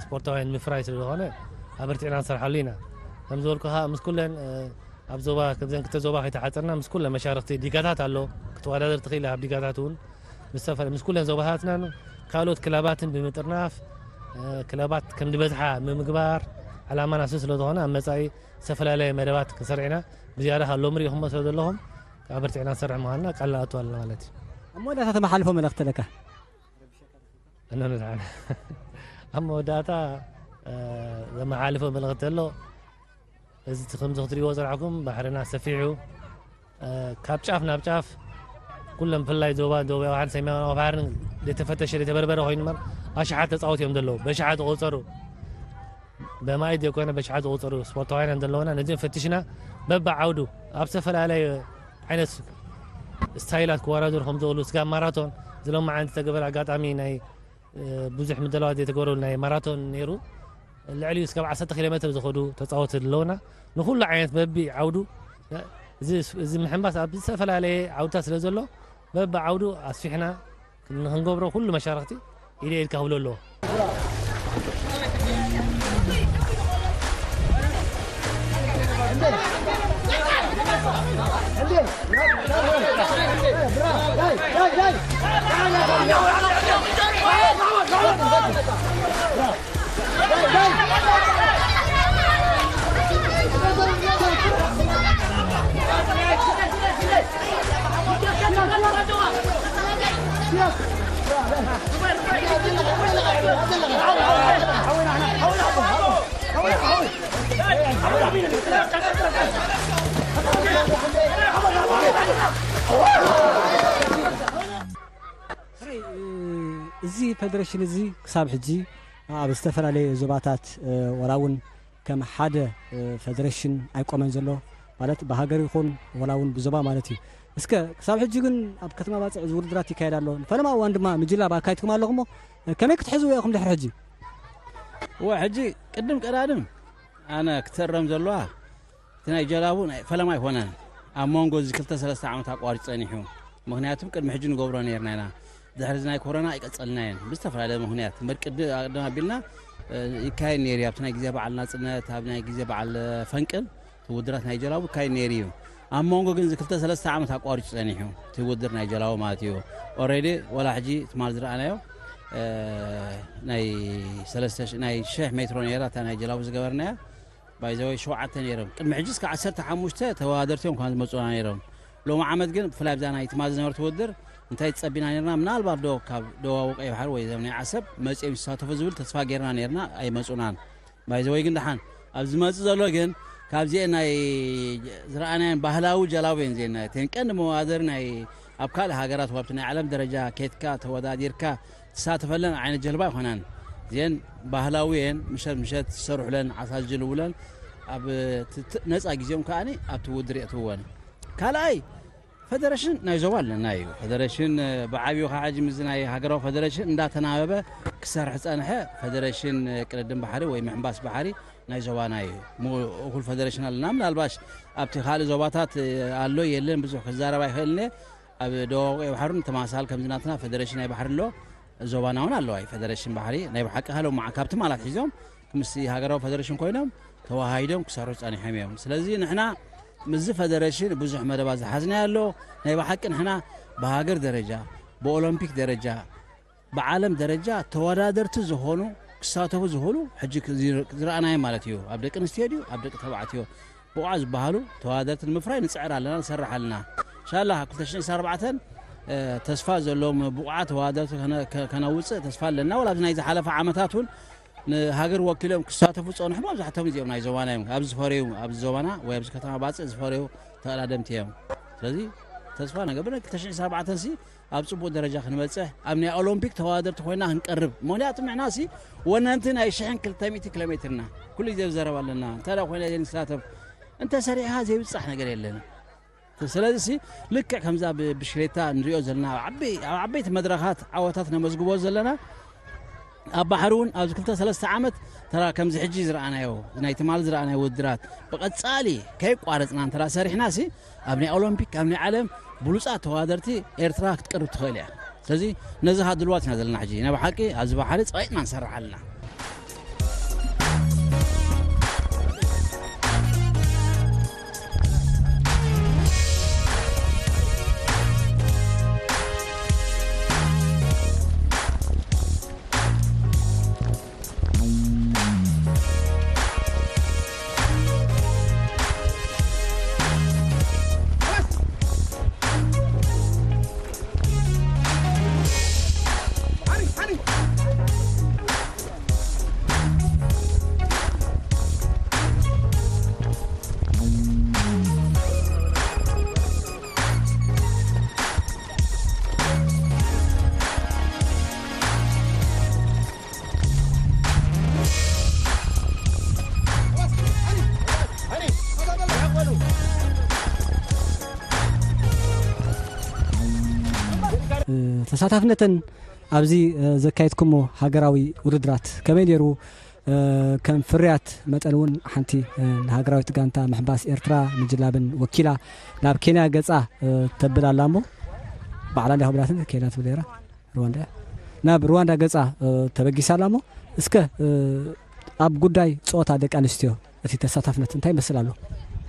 ስፖርታውያን ምፍራይ ስለዝኾነ ኣበርቲዕና ንሰርሓሉ ኢና። ከም ዝበልኩኻ ምስ ኩለን ኣብ ዞባ ከምዘን ክልተ ዞባ ከይተሓፀርና ምስ ኩለን መሻርክቲ ዲጋታት ኣሎ ክትወዳደር ትኽእል ኣብ ዲጋታት እውን ምስ ኩለን ዞባታትናን ካልኦት ክለባትን ብምጥርናፍ ክለባት ከም ዝበዝሓ ብምግባር ዕላማና እሱ ስለዝኾነ ኣብ መፃኢ ዝተፈላለየ መደባት ክንሰርዕ ኢና። ብዝያዳ ካብ ሎሚ ሪኢኹሞ ስለዘለኹም ኣበርቲዕና ንሰርሕ ምዃንና ቃል ንኣቱ ኣለና ማለት እዩ። ኣብ መወዳእታ ተመሓልፎ መልእኽቲ ኣለካ? እነንድዓን ኣብ መወዳእታ ዘመሓልፎ መልእኽቲ ኣሎ። እዚ ከምዚ ክትሪእዎ ዝረኣኹም ባሕርና ሰፊሑ ካብ ጫፍ ናብ ጫፍ ኩሎም ብፍላይ ዞባ ዞባ የውሃን ሰሜናዊ ባሕርን ዘይተፈተሸ ዘይተበርበረ ኮይኑ እምበር ኣሽሓት ተፃወት እዮም ዘለዉ በሽሓት ዝቆፀሩ በማኢት ዘይኮነ በሽሓት ዝቆፀሩ ስፖርታውያን ዘለውና ነዚኦም ፈቲሽና በብዓውዱ ኣብ ዝተፈላለየ ዓይነት ስታይላት ክወዳደሩ ከም ዝኽእሉ ስጋብ ማራቶን ዝለማ ዓይነት ዝተገበረ ኣጋጣሚ ናይ ብዙሕ ምድላዋት ዘይተገበረሉ ናይ ማራቶን ነይሩ። ልዕሊኡ እስካብ ዓሰርተ ኪሎ ሜትር ዝኸዱ ተፃወቲ ኣለውና። ንኩሉ ዓይነት በቢ ዓውዱ እዚ ምሕንባስ ኣብ ዝተፈላለየ ዓውድታት ስለ ዘሎ በቢ ዓውዱ ኣስፊሕና ንክንገብሮ ኩሉ መሻርክቲ ኢደ ኢድካ ክብሎ ኣለዎ። እዚ ፌደሬሽን እዚ ክሳብ ሕጂ ኣብ ዝተፈላለየ ዞባታት ወላ እውን ከም ሓደ ፌደሬሽን ኣይቆመን ዘሎ ማለት ብሃገር ይኹን ወላ እውን ብዞባ ማለት እዩ። እስከ ክሳብ ሕጂ ግን ኣብ ከተማ ባፅዕ እዚ ውድድራት ይካየድ ኣሎ። ንፈለማ እዋን ድማ ምጅላብ ኣካይድኩም ኣለኹም እሞ ከመይ ክትሕዝዎ ኢኹም ድሕሪ ሕጂ? እወ ሕጂ ቅድም ቀዳድም ኣነ ክትእረም ዘለዋ እቲ ናይ ጀላቡ ናይ ፈለማ ኣይኮነን። ኣብ መንጎ እዚ ክልተ ሰለስተ ዓመት ኣቋሪጹ ጸኒሑ። ምኽንያቱም ቅድሚ ሕጂ ንገብሮ ነይርና ኢና። ድሕሪ እዚ ናይ ኮሮና ኣይቀጸልናዮን ብዝተፈላለየ ምኽንያት። እምበር ቅዲ ኣቐደም ኣቢልና ይካየድ ነይሩ እዩ። ኣብቲ ናይ ግዜ በዓል ናጽነት፣ ኣብ ናይ ግዜ በዓል ፈንቅል እቲ ውድራት ናይ ጀላቡ ይካየድ ነይሩ እዩ። ኣብ መንጎ ግን እዚ ክልተ ሰለስተ ዓመት ኣቋሪጹ ጸኒሑ እቲ ውድር ናይ ጀላቡ ማለት እዩ። ኦሬዲ ወላ ሕጂ ትማል ዝረኣናዮ ናይ ሰለስተ ሽ- ናይ ሽሕ ሜትሮ ነይራ እታ ናይ ጀላቡ ዝገበርናያ ባይዘወይ ሸውዓተ ነይሮም። ቅድሚ ሕጂ እስከ ዓሰርተ ሓሙሽተ ተወዳደርቲ እዮም እኳ ዝመፁና ነይሮም። ሎሚ ዓመት ግን ብፍላይ ብዛ ናይ ትማሊ ዝነበረት ውድድር እንታይ ዝፀቢና ነርና ምናልባት ዶ ካብ ደቡባዊ ቀይ ባሕሪ ወይ ዘም ናይ ዓሰብ መፂኦም ይሳተፉ ዝብል ተስፋ ገይርና ነርና ኣይመፁናን። ባይዘወይ ግን ደሓን ኣብ ዝመፅእ ዘሎ ግን ካብዚኤን ናይ ዝረኣናየን ባህላዊ ጀላቡ እየን ዜና እተን ቀንዲ መዋደር ናይ ኣብ ካልእ ሃገራት ወብቲ ናይ ዓለም ደረጃ ኬትካ ተወዳዲርካ ትሳተፈለን ዓይነት ጀልባ ኣይኮናን። እዚአን ባህላዊ እየን፣ ምሸት ምሸት ዝሰርሑለን ዓሳ ዝጅልቡለን ኣብ ነፃ ግዜኦም ከዓኒ ኣብቲ ውድድር የእትውወን። ካልኣይ ፈደረሽን ናይ ዞባ ኣለና እዩ። ፈደረሽን ብዓብዩ ከዓ ሕጂ ምስዚ ናይ ሃገራዊ ፈደረሽን እንዳተናበበ ክሰርሕ ዝፀንሐ ፈደረሽን ቅድድም ባሕሪ ወይ ምሕንባስ ባሕሪ ናይ ዞባና እዩ። እኩል ፈደረሽን ኣለና። ምናልባሽ ኣብቲ ካልእ ዞባታት ኣሎ የለን ብዙሕ ክዛረብ ኣይኽእልን እየ። ኣብ ደቡባዊ ቀይ ባሕርን ተመሳሳሊ ከምዚ ናትና ፈደረሽን ናይ ባሕሪ ኣሎ። ዞባና እውን ኣለዋ እዩ ፈደረሽን ባሕሪ ናይ ብሓቂ ሃለው መዓ ካብ ትማላት ሒዞም ምስ ሃገራዊ ፈደሬሽን ኮይኖም ተዋሃሂዶም ክሰርሑ ጸኒሖም እዮም። ስለዚ ንሕና ምስዚ ፈደሬሽን ብዙሕ መደባት ዝሓዝናዮ ኣሎ። ናይ ብሓቂ ንሕና ብሃገር ደረጃ፣ ብኦሎምፒክ ደረጃ፣ ብዓለም ደረጃ ተወዳደርቲ ዝኾኑ ክሳተፉ ዝኽእሉ ሕጂ ክ-፣ ዝር-፣ ዝረኣናዮ ማለት እዩ። ኣብ ደቂ ኣንስትዮ ድዩ ኣብ ደቂ ተባዕትዮ ብቑዕ ዝበሃሉ ተወዳደርቲ ንምፍራይ ንጽዕር ኣለና፣ ንሰርሕ ኣለና። ኢንሻላህ ኣብ ክልተ ሽሕን ዕስራን ኣርባዕተን፣ እ፣ ተስፋ ዘለዎም ብቑዓት ተወዳደርቲ ከነ-፣ ከ-፣ ከነውጽእ ተስፋ ኣለና። ወላ ኣብዚ ናይ ዝሓለፈ ዓመታት እውን ንሃገር ወኪሎም ክሳተፉ ዝጸንሑ መብዛሕትኦም እዚኦም ናይ ዞባና እዮም። ኣብዚ ዝፈረዩ፣ ኣብዚ ዞባና ወይ ኣብዚ ከተማ ባጽዕ ዝፈረዩ ተቐዳደምቲ እዮም። ስለዚ ተስፋ ነገብር ክልተ ሽሕን ዕስራን ኣርባዕተን ሲ ኣብ ጽቡቕ ደረጃ ክንበጽሕ፣ ኣብ ናይ ኦሎምፒክ ተወዳደርቲ ኮይና ክንቀርብ። ምኽንያቱ ንሕና ሲ ወነንቲ ናይ ሽሕን ክልተ ሚእቲ ኪሎ ሜትርና። ኩሉ ግዜ ዝዘረብ ኣለና። እንታይ ደኣ ኮይና ዘይንሳተፍ፣ እንተ ሰሪሕኻ ዘይብጻሕ ነገር የለን። ስለዚ ሲ ልክዕ ከምዛ ብ-፣ ብሽክሌታ ንሪኦ ዘለና ኣብ ዓበይ-፣ ኣብ ዓበይቲ መድረኻት ዓወታት ነመዝግቦ ዘለና፣ ኣብ ባሕሪ እውን ኣብዚ ክልተ ሰለስተ ዓመት ተራ ከምዚ ሕጂ ዝረኣናዮ፣ ናይ ትማሊ ዝረኣናዮ ውድድራት ብቐጻሊ ከይቋረጽና እንተ ሰሪሕና ሲ ኣብ ናይ ኦሎምፒክ፣ ኣብ ናይ ዓለም ብሉጻት ተወዳደርቲ ኤርትራ ክትቀርብ ትኽእል እያ። ስለዚ ነዚ ኸኣ ድልዋት ኢና ዘለና። ሕጂ ናይ ብሓቂ ኣብዚ ባሕሪ ጸቒጥና ንሰርሕ ኣለና። ተሳታፍነተን ኣብዚ ዘካየድኩሞ ሃገራዊ ውድድራት ከመይ ነይሩ? ከም ፍርያት መጠን እውን ሓንቲ ንሃገራዊት ጋንታ ምሕንባስ ኤርትራ ምጅላብን ወኪላ ናብ ኬንያ ገጻ ተብል ኣላ እሞ፣ ባዕላ እንዲያ ከብላትን ኬንያ ትብል ነይራ። ሩዋንዳ እያ። ናብ ሩዋንዳ ገጻ፣ እ፣ ተበጊሳ ኣላ እሞ፣ እስከ፣ እ፣ ኣብ ጉዳይ ጸወታ ደቂ ኣንስትዮ እቲ ተሳታፍነት እንታይ ይመስል ኣሎ?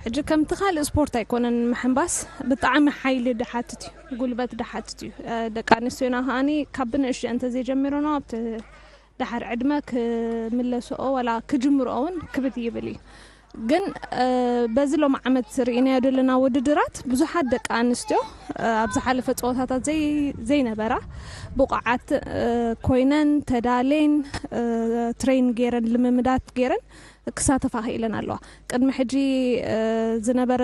ሕጂ ከምቲ ካልእ ስፖርት ኣይኮነን ምሕንባስ፣ ብጣዕሚ ሓይሊ ድሓትት እዩ፣ ጉልበት ድሓትት እዩ። እ፣ ደቂ ኣንስትዮና ከኣኒ ካብ ብንእሽተን እንተዘይጀሚሮኖ ኣብቲ ደሓር ዕድመ ክምለስኦ ዋላ ክጅምርኦ እውን ክብድ ይብል እዩ። ግን፣ እ፣ በዚ ሎሚ ዓመት ርኢናዮ ዘለና ውድድራት ብዙሓት ደቂ ኣንስትዮ፣ እ፣ ኣብ ዝሓለፈ ጸወታታት ዘይ-፣ ዘይነበራ ብቑዓት፣ እ፣ ኮይነን ተዳሌን፣ እ፣ ትሬን ገይረን ልምምዳት ገይረን ክሳተፋ ክኢለን ኣለዋ። ቅድሚ ሕጂ፣ እ፣ ዝነበረ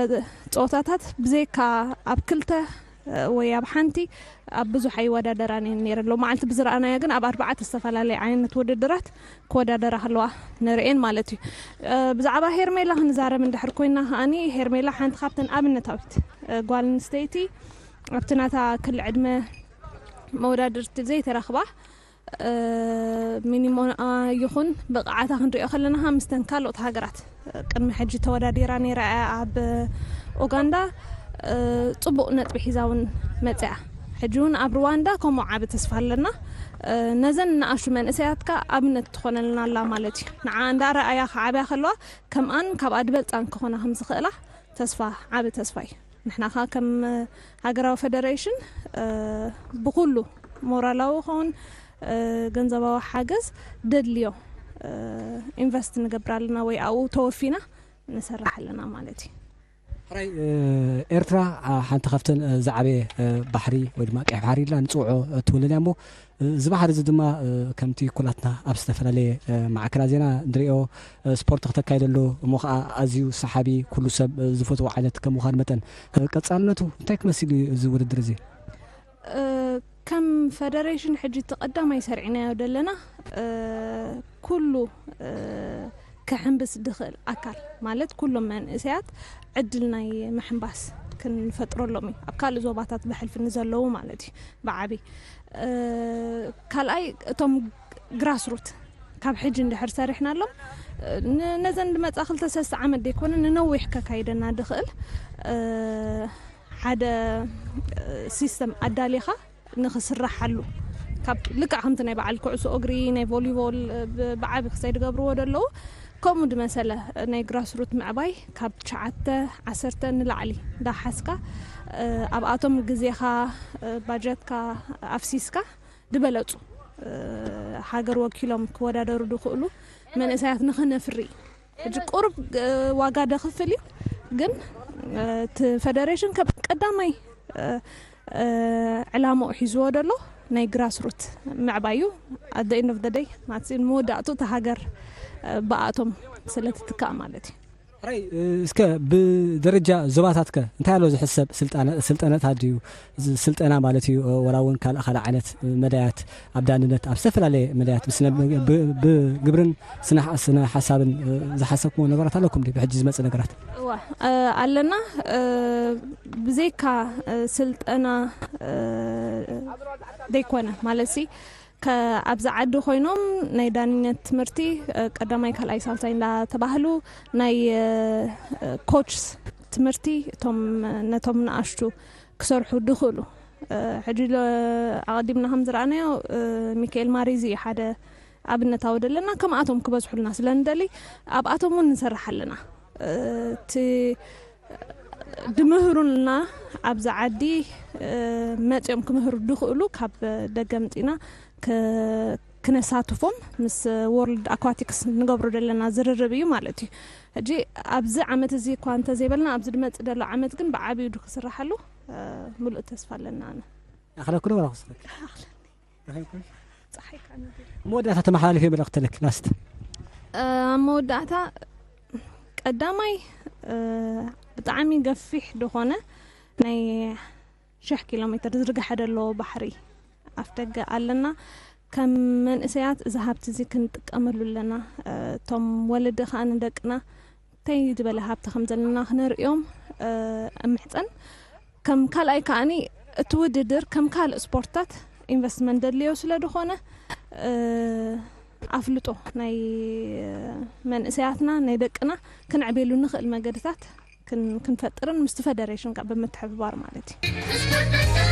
ጸወታታት ብዘይካ ኣብ ክልተ ወይ ኣብ ሓንቲ ኣብ ብዙሕ ኣይወዳደራን እየን ነይረን። ሎም መዓልቲ ብዝረኣናዮ ግን ኣብ ኣርባዕተ ዝተፈላለየ ዓይነት ውድድራት ክወዳደራ ከለዋ ንርእየን ማለት እዩ። እ፣ ብዛዕባ ሄርሜላ ክንዛረብ እንድሕር ኮይና ከኣኒ፣ ሄርሜላ ሓንቲ ካብተን ኣብነታዊት፣ እ፣ ጓል ኣንስተይቲ ኣብቲ ናታ ክሊ ዕድመ መወዳድርቲ ዘይተረኽባ፣ እ፣ ሚኒሞኣ ይኹን ብቕዓታ ክንሪኦ ከለና፣ ምስተን ካልኦት ሃገራት፣ እ፣ ቅድሚ ሕጂ ተወዳዲራ ነይራ እያ ኣብ ኡጋንዳ፣ እ፣ ጽቡቕ ነጥቢ ሒዛ እውን መጽኣ። ሕጂ እውን ኣብ ሩዋንዳ ከምኡ ዓቢ ተስፋ ኣለና። እ፣ ነዘን ንኣሹ መንእሰያት ከኣ ኣብነት ትኾነልና ኣላ ማለት እዩ። ንዓ እንዳ ረኣያ ክዓብያ ከለዋ ከምኣን ካብኣ ድበልጻን ክኾና ከም ዝኽእላ ተስፋ፣ ዓቢ ተስፋ እዩ። ንሕና ኸኣ ከም ሃገራዊ ፈደሬሽን፣ እ፣ ብኹሉ ሞራላዊ ኹን፣ እ፣ ገንዘባዊ ሓገዝ ደድልዮ፣ እ፣ ኢንቨስት ንገብር ኣለና ወይ ኣብኡ ተወፊና ንሰርሕ ኣለና ማለት እዩ። ሕራይ፣ እ፣ ኤርትራ፣ ኣ፣ ሓንቲ ካብተን፣ እ፣ ዝዓበየ፣ እ፣ ባሕሪ ወይ ድማ ቀይሕ ባሕሪ ኢልና ንጽውዖ፣ እ፣ ትውንን እያ እሞ፣ እዚ ባሕሪ እዚ ድማ፣ እ፣ ከምቲ ኩላትና ኣብ ዝተፈላለየ፣ እ፣ ማዕከናት ዜና ንሪኦ፣ እ፣ ስፖርት ክተካይደሉ፣ እሞ ኸዓ ኣዝዩ ሰሓቢ፣ ኩሉ ሰብ፣ እ፣ ዝፈትዎ ዓይነት ከም ምዃኑ መጠን፣ እ፣ ቀጻልነቱ እንታይ ክመስል እዩ እዚ ውድድር እዚ? እ፣ ከም ፈደሬሽን ሕጂ እቲ ቀዳማይ ሰሪዕናዮ ዘለና፣ እ፣ ኩሉ፣ እ፣ ክሕንብስ ዝኽእል ኣካል፣ ማለት ኩሎም መንእሰያት ዕድል ናይ ምሕንባስ ክንፈጥረሎም እዩ። ኣብ ካልእ ዞባታት ብሕልፊ ንዘለዉ ማለት እዩ ብዓቢ። እ፣ ካልኣይ እቶም ግራስሩት ካብ ሕጂ እንድሕር ሰሪሕናሎም፣ እ፣ ን-፣ ነዘን ዝመጻ ክልተ ሰለስተ ዓመት ዘይኮነ ንነዊሕ ከካይደና ዝኽእል፣ እ፣ ሓደ፣ እ፣ ሲስተም ኣዳሊኻ ንኽስራሓሉ ካብ ልክዕ ከምቲ ናይ በዓል ኩዕሶ እግሪ፣ ናይ ቮሊቦል፣ ብ-፣ ብዓቢ ክሳይ ዝገብርዎ ዘለዉ፣ ከምኡ ዝመሰለ ናይ ግራስሩት ምዕባይ ካብ ትሽዓተ፣ ዓሰርተ ንላዕሊ ዳሓዝካ፣ እ፣ ኣብኣቶም ግዜኻ፣ እ፣ ባጀትካ ኣፍሲስካ ዝበለጹ፣ እ፣ ሃገር ወኪሎም ክወዳደሩ ዝኽእሉ መንእሰያት ንኽነፍሪ። ሕጂ ቁሩብ፣ እ፣ ዋጋ ደኽፍል እዩ፣ ግን፣ እ፣ እቲ ፈደሬሽን ከም ቀዳማይ፣ እ፣ እ፣ ዕላማኡ ሒዝዎ ዘሎ ናይ ግራስሩት ምዕባይ እዩ። At the end of the day፣ ማለት እዩ፣ ንመወዳእቱ እታ ሃገር፣ እ፣ ብኣቶም ስለ ትትካእ ማለት እዩ። ሕራይ፣ እ፣ እስከ ብደረጃ ዞባታትከ እንታይ ኣሎ ዝሕሰብ ስልጣነ-፣ ስልጠነታት ድዩ? ዝ-፣ ስልጠና ማለት እዩ፣ እ፣ ወላ እውን ካልእ፣ ካልእ ዓይነት፣ እ፣ መዳያት ኣብ ዳንነት፣ ኣብ ዝተፈላለየ መዳያት ብስነ-፣ ብ-፣ ብ-፣ ብግብርን ስነ-፣ ስነ ሓሳብን፣ እ፣ ዝሓሰብኩዎ ነገራት ኣለኩም ድዩ ብሕጂ ዝመጽእ ነገራት? እዋ፣ እ፣ ኣለና። እ፣ ብዘይካ፣ እ፣ ስልጠና፣ እ፣ ዘይኮነ ማለት ሲ፣ ከ-፣ ኣብዚ ዓዲ ኮይኖም ናይ ዳንነት ትምህርቲ፣ እ፣ ቀዳማይ፣ ካልኣይ፣ ሳልሳይ እንዳተባህሉ ናይ፣ እ፣ ኮችስ ትምህርቲ እቶም፣ ነቶም ንኣሽቱ ክሰርሑ ድኽእሉ። እ፣ ሕጂ ለ-፣ ኣቐዲምና ከም ዝረኣናዮ፣ እ፣ ሚካኤል ማሪዚ እዩ ሓደ ኣብነታዊ ደለና፣ ከምኣቶም ክበዝሑልና ስለ ንደሊ ኣብኣቶም እውን ንሰርሕ ኣለና። እ፣ እቲ ድምህሩልና ኣብዚ ዓዲ፣ እ፣ መጺኦም ክምህሩ ድኽእሉ ካብ ደገ ምጺና ክ-፣ ክነሳትፎም ምስ ወርልድ ኣኳቲክስ ንገብሮ ዘለና ዝርርብ እዩ ማለት እዩ። ሕጂ ኣብዚ ዓመት እዚ እኳ እንተዘይበልና፣ ኣብዚ ዝመጽእ ዘሎ ዓመት ግን ብዓብዩ ዱ ክስራሓሉ፣ እ፣ ምሉእ ተስፋ ኣለና። ኣነ ይኣኽለኩ ዶ ወላ ክስረክ? ይኣኽለኒ። ረኺብኩም? ጸሓይ ከኣ ነጊሩ። መወዳእታ ተመሓላልፊ መልእኽቲ ኣለኪ፣ ላስት። እ፣ ኣብ መወዳእታ ቀዳማይ፣ እ፣ ብጣዕሚ ገፊሕ ዝኾነ ናይ ሽሕ ኪሎ ሜትር ዝርግሐ ዘሎ ባሕሪ ኣፍ ደገ ኣለና። ከም መንእሰያት እዚ ሃብቲ እዚ ክንጥቀመሉ ኣለና። እ፣ እቶም ወለዲ ከኣ ንደቅና እንታይ ዝበለ ሃብቲ ከም ዘለና ክነርእዮም፣ እ፣ እምሕጸን። ከም ካልኣይ ከኣኒ እቲ ውድድር ከም ካልእ ስፖርትታት ኢንቨስትመንት ደድልዮ ስለ ዝኾነ፣ እ፣ ኣፍልጦ ናይ መንእሰያትና፣ ናይ ደቅና ክነዕብየሉ ንኽእል መገድታት ክን-፣ ክንፈጥርን ምስቲ ፈደሬሽን ከኣ ብምትሕብባር ማለት እዩ።